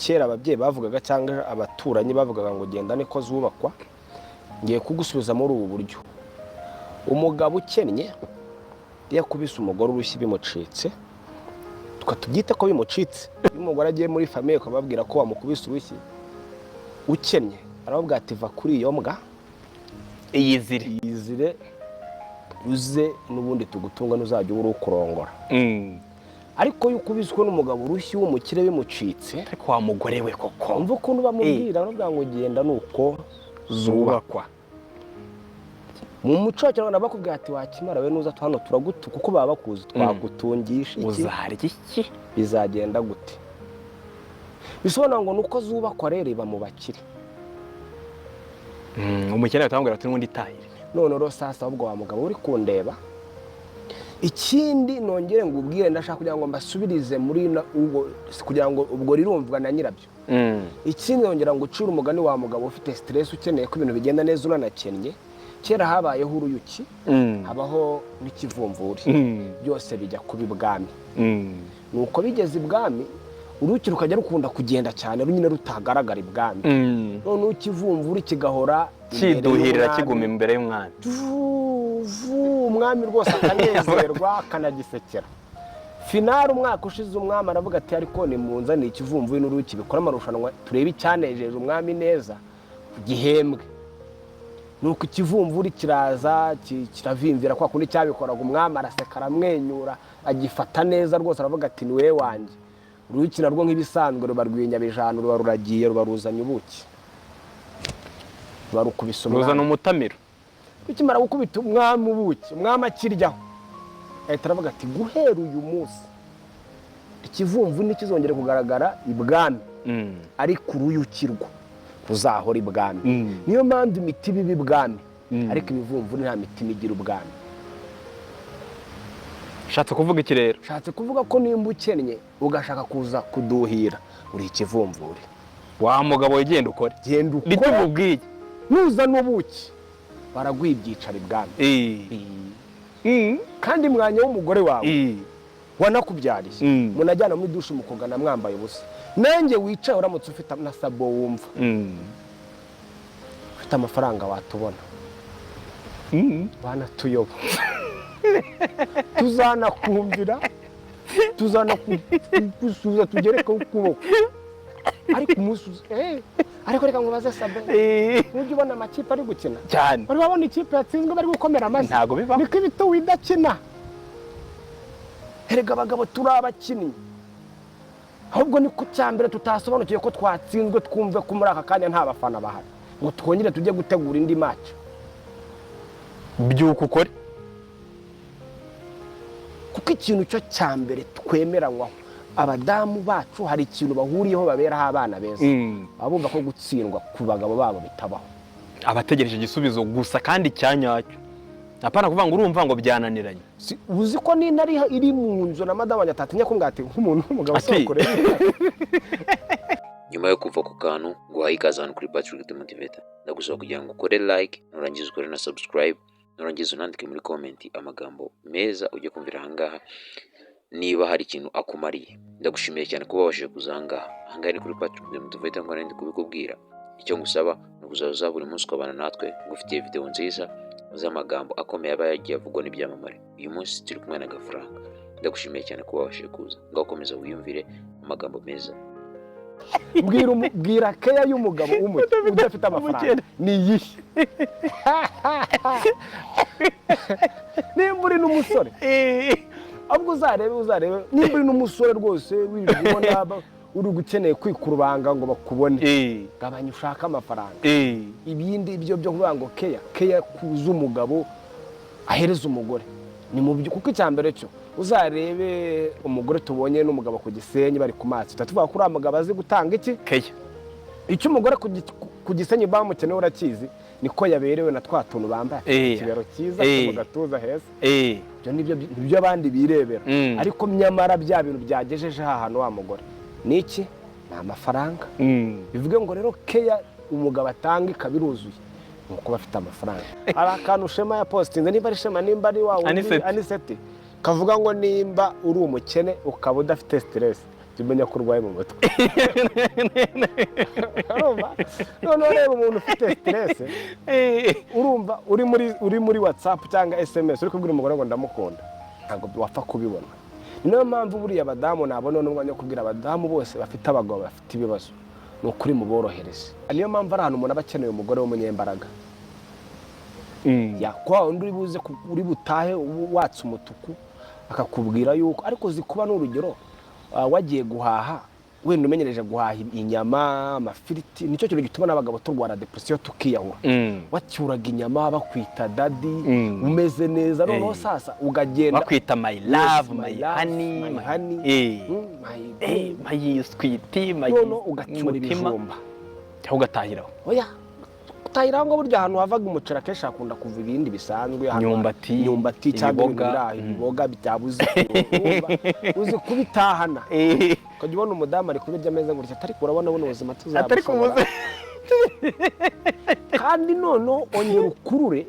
Kera ababyeyi bavugaga cyangwa abaturanyi bavugaga ngo genda niko zubakwa. Ngiye kugusubiza muri ubu buryo: umugabo ukennye iyo akubise umugore urushyi bimucitse, tubyite ko bimucitse. Iyo umugore agiye muri famille ukababwira ko wamukubise urushyi, ukennye arababwira ati: "Va kuri iyo mbwa." Iyizire. "Yizire, uze n'ubundi tugutunga, ntuzajya ubura ukurongora." Ariko iyo ukubiswe n'umugabo urushyi w'umukire bimucitse, Ariko wa mugore we koko! Umva ukuntu bamubwira, baravuga ngo genda ni uko zubakwa. Mu muco wa Kinyarwanda bakubwira ati: "Wakimara we, nuza hano turagutu," kuko baba bakuzi, "twagutungisha iki?" Uzarya iki? Bizagenda gute? Bisobanura ngo nuko zubakwa rero iba mu bakire. Umukene ahita amubwira ati: "N'ubundi itahire." None rero sasa, ahubwo wa mugabo uri kundeba, ikindi nongere ngo ubwire, ndashaka kugira ngo mbasubirize muri ubwo, kugira ngo ubwo rirumvwa na nyirabyo. Ikindi nongera ngo ucire umugani, wa mugabo ufite stress, ukeneye ko ibintu bigenda neza, unanakennye: kera habayeho uruyuki, habaho n'ikivumvuri, byose bijya kuba ibwami. Nuko bigeze ibwami, uruyuki rukajya rukunda kugenda cyane, nyine rutagaragara ibwami, noneho ikivumvuri kigahora imbere Kiduhirira. y'umwami. Kiguma imbere y'umwami. Vu, vu, umwami rwose akanezerwa, akanagisekera. Finally, umwaka ushize, umwami aravuga ati: "Ariko nimunzanire ikivumvuri n'uruyuki bikora amarushanwa, turebe icyanejeje umwami neza gihembwe." Nuko ikivumvuri kiraza, kiravimvira kwa kundi cyabikoraga. Umwami araseka, aramwenyura, agifata neza rwose, aravuga ati: "Ni wowe wanjye." Uruyuki narwo nk'ibisanzwe ruba rw'inyabijana, ruba ruragiye, ruba ruzanye ubuki, ruba rukubise umwami. Ruzana umutamiro. Rukimara gukubita umwami ubuki, umwami akiryaho ahita aravuga ati: "Guhera uyu munsi ikivumvu ntikizongere kugaragara ibwami, ariko uruyuki rwo ruzahora ibwami." Niyo mpamvu imitiba iba ibwami, ariko ibivumvu nta mitima igira ubwami. Ushatse kuvuga iki rero? Ushatse kuvuga ko nimba ukennye ugashaka kuza kuduhira, uri ikivumvuri. Wa mugabo we, genda ukore. Genda Nicyo ukore. Nkubwiye. Nuzana ubuki baraguha ibyicaro ibwami. Kandi mwanya w'umugore wawe wanakubyariye, munajyana muri douche mukogana mwambaye ubusa. Nanjye wicaye, uramutse ufite na sabo, wumva ufite amafaranga, watubona, banatuyoba, tuzanakumvira, tuzanakusubiza, tugerekaho ukuboko. Ariko umunsi ariko reka ngo baze sabe, ntujya ubona amakipe ari gukina? Cyane. Wari wabona ikipe yatsinzwe bari gukomera amashyi? Ntabwo bibaho. Niko ibituwe idakina. Erega abagabo turi abakinnyi, ahubwo ni ku cyambere tutasobanukiwe ko twatsinzwe, twumve ko muri aka kanya nta bafana bahari ngo twongere tujye gutegura indi match. Byuka ukore. Kuko ikintu cyo cya mbere twemeranywaho, abadamu bacu hari ikintu bahuriyeho baberaho abana beza: baba bumva ko gutsindwa ku bagabo babo bitabaho. Abategereje igisubizo gusa kandi cya nyacyo, apana kuvuga ngo urumva ngo byananiranye. Uzi ko n'intare iri mu nzu na madamu wanjye atatinya kumbwira ati nk'umuntu w'umugabo Ati- sokore. Nyuma yo kuva ku kantu nguhaye ikaze hano kuri Patrick the Motivator, ndagusaba kugira ngo ukore like, nurangiza ukore na subscribe, nurangiza unandike muri comment amagambo meza ujye kumvira ahangaha niba hari ikintu akumariye. Ndagushimiye cyane kuba wabashije kuza ahangaha. Ahangaha ni kuri Patrick the Motivator, ngo ndi kubikubwira. Icyo ngusaba ni ukuzaza buri munsi ukabana natwe. Ngufitiye video nziza z'amagambo akomeye aba yagiye avugwa n'ibyamamare. Uyu munsi turi kumwe na Gafaranga. Ndagushimiye cyane kuba wabashije kuza. Ngaho komeza wiyumvire amagambo meza. Bwira keya y'umugabo w'umukene udafite amafaranga ni iyihe? Nimba uri n'umusore, ahubwo uzarebe nimba uri n'umusore rwose wirirwa ubona uri gukeneye kwikurubanga ngo bakubone, gabanya, ushake amafaranga. Ibindi ibyo byo kuvuga ngo keya, keya kuza umugabo ahereza umugore ni mu byo, kuko icya mbere cyo uzarebe umugore tubonye n'umugabo ku Gisenyi bari ku mazi, tuba tuvuga ko uriya mugabo azi gutanga iki? Keya. Icyo umugore ku Gisenyi bamukeneye urakizi, niko yaberewe na twa tuntu bambaye, ikibero cyiza, mu gatuza heza. Ibyo nibyo nibyo abandi birebera, ariko nyamara bya bintu byagejeje hantu wa mugore ni iki? Ni amafaranga. Bivuge ngo rero keya umugabo atanga ikaba iruzuye ni ukuba afite amafaranga. Hari akantu Shema yapositinze, nimba ari Shema, nimba ari wa wundi. Aniseti. Aniseti, kavuga ngo nimba uri umukene ukaba udafite stress, Jya umenya ko urwaye mu mutwe. Urumva, noneho reba umuntu ufite stress. Urumva uri muri WhatsApp cyangwa SMS uri kubwira umugore ngo ndamukunda, ntabwo wapfa kubibona. Ni nayo mpamvu buriya abadamu, nabona n'umwanya wo kubwira abadamu bose bafite abagabo bafite ibibazo, ni ukuri muborohereze. Niyo mpamvu ari ahantu umuntu aba akeneye umugore w'umunyembaraga, ya kwa wundi uri buze uri butahe watse umutuku, akakubwira yuko ariko uzi kuba, n'urugero, wagiye guhaha, wenda umenyereje guhaha inyama, amafiriti, nicyo kintu gituma n'abagabo turwara depression tukiyahura. Wacyuraga inyama, bakwita daddy, umeze neza, noneho sasa ukagenda bakwita my love, Yes, my love, honey, my my honey, my my sweetie, my noneho ugacyura mutima. ibijumba. Cyangwa ugatahiraho. Oya, utahira ngo burya ahantu havaga umuceri akenshi hakunda kuva ibindi bisanzwe, ahantu Imyumbati, imyumbati cyangwa ibintu ibiboga. biri aho, ibiboga byabuze. Urumva, uzi kubitahana, ukajya ubona umudamu ari kubirya ameze gutya, atari urabona buno buzima Atari tuzabushobora. kubuze. Kandi noneho ongera ukurure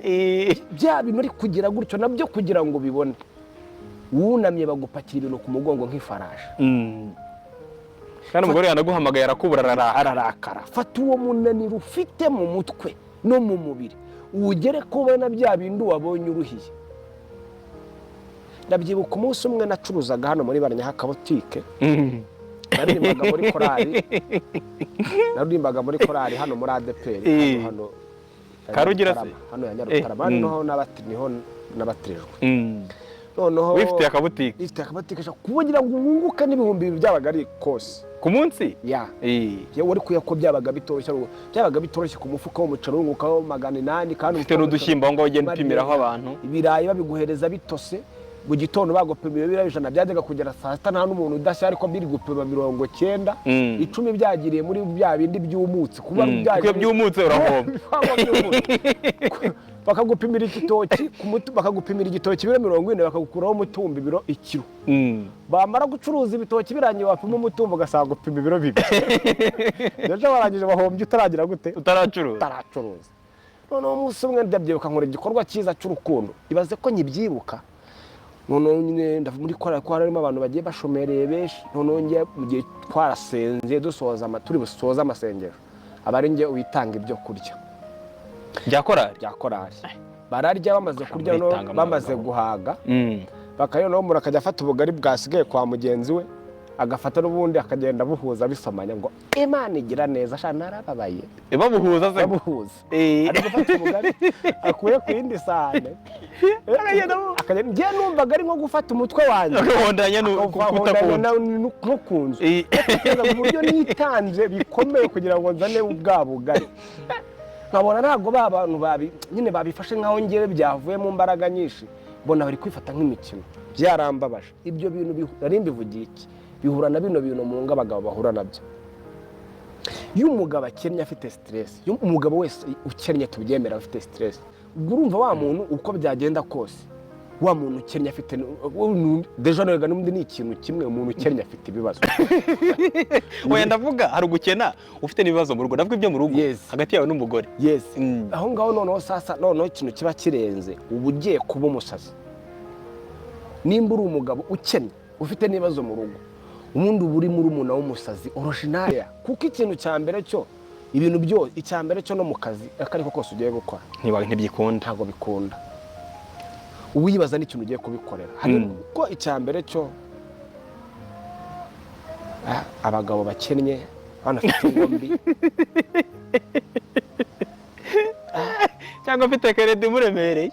bya bintu uri kugira gutyo nabyo kugira ngo ubibone, wunamye bagupakira ibintu ku mugongo nk'ifarashi. Kandi umugore yanaguhamagaye arakubura, araraha. Ararakara. Fata uwo munaniro ufite mu mutwe no mu mubiri, uwugere ko ubona bya bindi wabonye uruhiye. Ndabyibuka umunsi umwe nacuruzaga hano muri Baranya botike. Naririmbaga muri korali, naririmbaga muri korali hano muri ADEPR, hano hano ya Karugira se? Nyarutarama, hano ya Nyarutarama. Hano niho nabatirijwe. Noneho Wifitiye akabutike. Ifite akabutike kugira ngo wunguke n'2000 byabaga ari kose. Ku munsi. Ya, yewe, wari kuya ko byabaga bitoroshye, byabaga bitoroshye. Ku mufuka w'umuceri wungukaho 800, kandi Ufite umufuka n'udushyimbo aho ngaho ugenda w'umuceri, upimiraho abantu. Ibirayi babiguhereza bitose, mu gitondo bagupima ibiro 100, byajyaga kugera saa sita nta n'umuntu udashya, ariko biri gupima 90, 10 byagiriye muri bya bindi byumutse kuba Kuko iyo byumutse urahomba. Waba byumutse. Bakagupimira igitoki bakagupimira igitoki ibiro 40, bakagukuraho umutumba ibiro ikiro. Bamara gucuruza ibitoki birangiye, wapima umutumba ugasanga gupima ibiro 2, ndetse warangije bahombye utaragira gute? Utaracuruza. Utaracuruza. Noneho umunsi umwe ndabyibuka nkora igikorwa cyiza cy'urukundo, ibaze ko nkibyibuka. Noneho nyine ndavuga muri korali ko harimo abantu bagiye bashomereye benshi. Noneho njye mu gihe twarasenze, dusoza turi busoze amasengesho, aba ari njye witanga ibyo kurya. Bya korali. Bya korali. Bararya, bamaze kurya, noneho Muritanga bamaze abagabo. guhaga, bakayona umuntu akajya afata ubugari bwasigaye kwa mugenzi we, agafata n'ubundi akagenda abuhuza bisomanya ngo Imana igira neza. Sha, narababaye. Babuhuza se? Babuhuza. Ari gufata ubugari akuye ku yindi sahane akagenda. Njye numvaga ari nko gufata umutwe wanjye akawuhondanya akawuhondanya kuta nko ku nzu. Kugeza ku buryo nitanze bikomeye kugira ngo nzane bwa bugari, nkabona ntabwo ba bantu babi nyine babifashe nkaho ngewe byavuye mu mbaraga nyinshi, mbona bari kwifata nk'imikino. Byarambabaje ibyo bintu. Nari mbivugiye iki? Bihura na bino bintu mu ngo abagabo bahura nabyo. Iyo umugabo akennye afite stress, iyo umugabo wese ukennye tubyemera afite stress, ubwo urumva wa muntu uko byagenda kose, wa muntu ukennye afite déjà nega n'ubundi ni ikintu kimwe, umuntu ukennye afite ibibazo. Oya, ndavuga hari ugukena ufite n'ibibazo mu rugo, ndavuga ibyo mu rugo hagati yawe n'umugore. Yes. Aho ngaho noneho sasa, noneho ikintu kiba kirenze, uba ugiye kuba umusazi. Nimba uri umugabo ukennye ufite n'ibibazo mu rugo, ubundi uba uri murumuna w'umusazi original, kuko ikintu cya mbere cyo, ibintu byose, icya mbere cyo no mu kazi ako ariko kose ugiye gukora, Ntibyikunda. Ntabwo bikunda. Uwibaza n'ikintu ugiye kubikorera hari kuko icya mbere cyo, abagabo bakennye banafite ingo mbi, Cyangwa afite crédit imuremereye,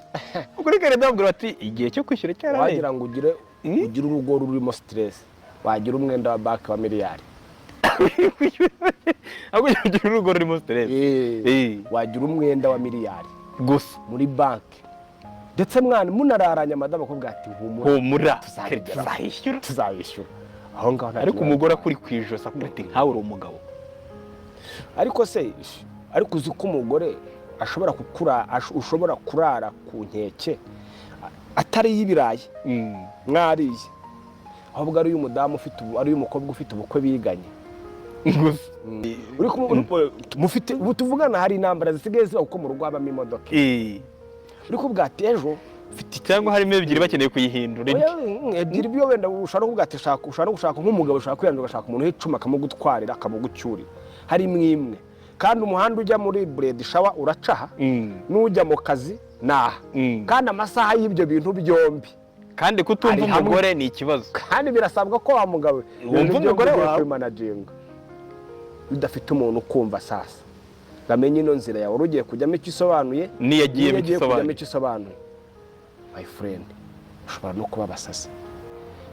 kuri crédit babwira bati igihe cyo kwishyura cyararenze. Wagira ngo ugire urugo rurimo stress, wagira umwenda wa banki wa miliyari. Ahubwo ugira urugo rurimo stress. Wagira umwenda wa miliyari gusa muri banki, ndetse mwana munararanye, madamu akubwira ati humura, humura, tuzabigeraho. Tuzayishyura. Tuzabishyura. Aho ngaho nta Ariko kibazo. umugore akuri ku ijosi akubwira ati nkawe uri umugabo. Ariko se, ariko uzi ko umugore ashobora kukura ushobora kurara ku nkeke atari iy'ibirayi mwariye, ahubwo ari iy'umudamu ufite ari iy'umukobwa ufite ubukwe biganye. Gusa. Mufite ubu tuvugana hari intambara zisigaye ziba kuko mu rugo habamo imodoka. Uri kuvuga ati ejo mfite Cyangwa harimo ebyiri bakeneye kuyihindura indi. Oya, ebyiri byo wenda ushobora kuvuga ati shaka, ushobora no gushaka nk'umugabo ushaka kwiyanduza, ugashaka umuntu w'icuma akamugutwarira, akamugucyurira. Harimo imwe kandi umuhanda ujya muri bridal shower uracaha, n'ujya mu kazi naha, kandi amasaha y'ibyo bintu byombi Kandi kutumva ari hamwe. umugore ni ikibazo. Kandi birasabwa ko wa mugabo Wumva ibintu byombi umugore ugiye wawe. kubimanaginga udafite umuntu ukumva. Sasa ngo amenye ino nzira yawe wari ugiye kujyamo icyo isobanuye, N'iyo agiyemo n'iyo icyo agiye kujyamo isobanuye. icyo isobanuye. My friend, ushobora no kuba abasazi,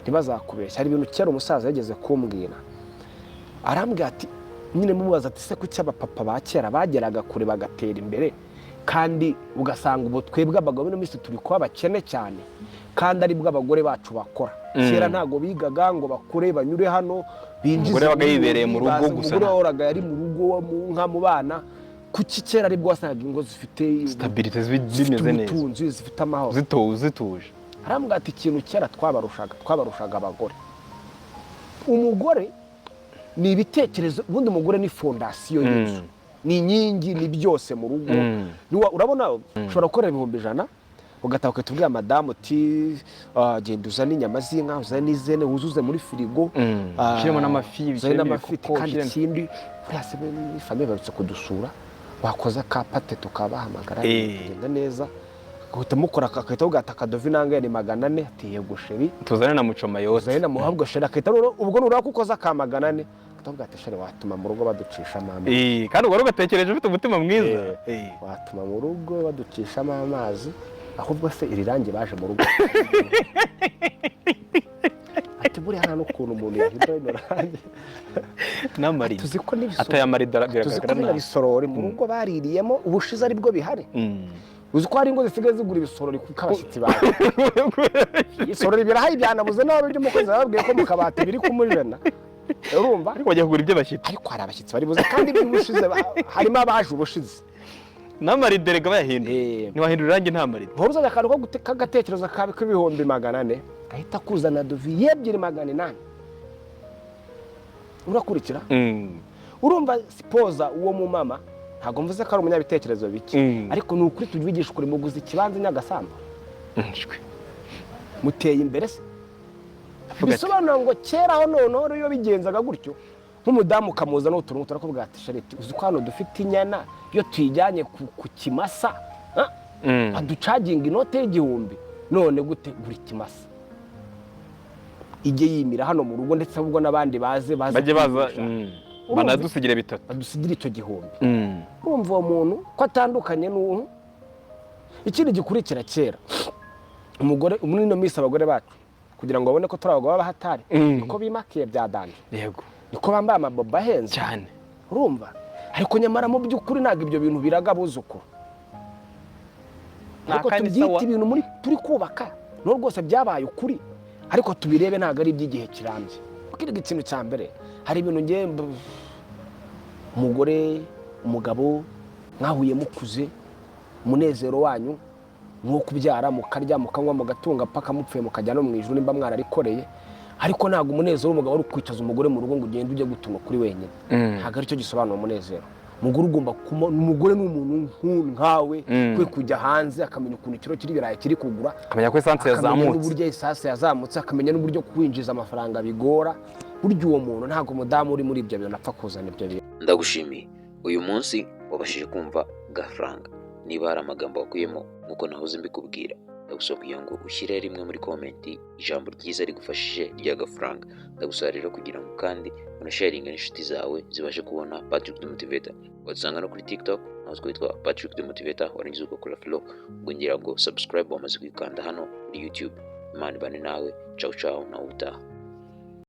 ntibazakubeshya. Hari ibintu kera umusaza yageze kumbwira, arambwira ati nyine mubaza ati: "Se kuki abapapa ba kera bageraga kure bagatera imbere, kandi ugasanga ubu twebwe abagabo b'ino minsi turi kuba abakene cyane, kandi aribwo abagore bacu bakora? Kera ntabwo bigaga ngo bakure banyure hano binjize Umugore wabaga yibereye mu rugo gusa. Umugore wahoraga yari mu rugo, mu nka, mu bana. Kuki kera aribwo wasangaga ingo zifite Stabilité, zifite zimeze neza, ubutunzi, zifite amahoro?" Zituje. Arambwira ati: "Ikintu kera twabarushaga abagore, umugore ni ibitekerezo. Ubundi umugore ni fondasiyo y'inzu, ni inkingi, ni byose mu rugo." Urabona ushobora gukorera 100,000, ugataha ugahita ubwira madamu uti: "Ah, genda uzane inyama z'inka, uzane n'izene, wuzuze muri firigo, Ushyiremo n'amafi, uzane ushyiremo n'amafi, ibikoko, kandi ikindi buriya se famille baherutse kudusura, wakoze akapate tukabahamagara, bikagenda neza." Ugahita mukora, agahita avuga ati: "Akadovi nangahe?" "Ni 400." Ati: "Yego chéri." Tuzane na mucoma yose. Uzane na muhabwa chéri. Akahita rero ubwo nuraba ko ukoze aka 400, agahita avuga ati: "Chéri, watuma mu rugo baducishamo amazi." Kandi ubwo ugatekereje ufite umutima mwiza. "Watuma mu rugo baducishamo amazi. Ahubwo se iri rangi baje mu rugo?" Ati: "Buriya nta n'ukuntu umuntu yahindura rino rangi?" N'amarido. Tuzi ko n'ibisoro Ateye amarido tuzi ko biragaragara bino nabi. bisorori mu rugo baririyemo ubushize aribwo bihari. Uzi ko hari ingo zisigaye zigura ibisorori kuko abashyitsi bawe isorori birahari, byanabuze nabi by'umukozi bababwiye ko mu kabati biri kumujena, urumva? Ariko bajya kugura iby'abashyitsi. Ariko hari abashyitsi bari buze, kandi iby'ubushize harimo abaje ubushize. N'amarido erega bayahinduye. Ntiwahindura irangi nta marido. Uhora uzanye akantu ko k'agatekerezo kawe k'400,000, gahita kuzana devis y'2,800, urakurikira? Urumva sipoza uwo mumama, ntabwo mvuze ko ari umunyabitekerezo bike, ariko ni ukuri tubigisha ukuri. Muguze ikibanza i Nyagasambu, Shwe. muteye imbere se? Avuga ati, Bisobanura ngo kera aho noneho iyo bigenzaga gutyo, nk'umudamu ukamuza n'utuntu turakubwira ati: "Chéri, uzi ko hano dufite inyana, iyo tuyijyanye ku kimasa, ah, aducaginga inote y'1000? None gute gura ikimasa ijye yimira hano mu rugo, ndetse ahubwo n'abandi baze baze Bajye baza kwigisha. Urumva? Banadusigire bitatu. Badusigire icyo gihumbi." Urumva uwo muntu ko atandukanye n'uwo? Ikindi gikurikira, kera umugore, muri ino minsi abagore bacu kugira ngo babone ko turi abagabo b'abahatari, niko bimakiye bya danger, niko bambaye amabobo ahenze. Cyane. Urumva, ariko nyamara mu by'ukuri ntabwo ibyo bintu biraga abuzukuru. Ariko Nta kandi tubyite sawa. ibintu muri turi kubaka n'ubu rwose byabaye ukuri, ariko tubirebe ntabwo ari iby'igihe kirambye. Kwiga ikintu cya mbere, hari ibintu ngiye umugore, umugabo mwahuye mukuze, umunezero wanyu ni uwo kubyara, mukarya, mukanywa, mugatunga, paka mupfuye mukajya no mu ijuru nimba mwararikoreye. Ariko ntabwo umunezero w'umugabo ari ukwicaza umugore mu rugo ngo ugende ujye gutunga kuri wenyine. Ntabwo aricyo gisobanura umunezero. Umugore ugomba kuma, umugore ni umuntu nkawe, kwe kujya hanze akamenya ukuntu ikiro cy'ibirayi kiri kugura, akamenya ko essence akamenya yazamutse, n'uburyo essence yazamutse, akamenya n'uburyo kwinjiza amafaranga bigora. Burya uwo muntu, ntabwo umudamu uri muri ibyo bintu apfa kuzana ibyo bintu. Ndagushimiye uyu munsi wabashije kumva Gafaranga. Niba hari amagambo wakuyemo nk'uko nahoze mbikubwira, ndagusaba kugira ngo ushyire rimwe muri comment ijambo ryiza rigufashije rya Gafaranga. Ndagusaba rero kugira ngo kandi unasharinge n'inshuti zawe zibashe kubona Patrick the Motivator. Wadusanga no kuri TikTok aho twitwa Patrick the Motivator. Warangiza ugakora follow, ubwo ngira ngo subscribe wamaze kwikanda hano kuri YouTube. Imana ibane nawe. Ciao ciao, nawe utaha.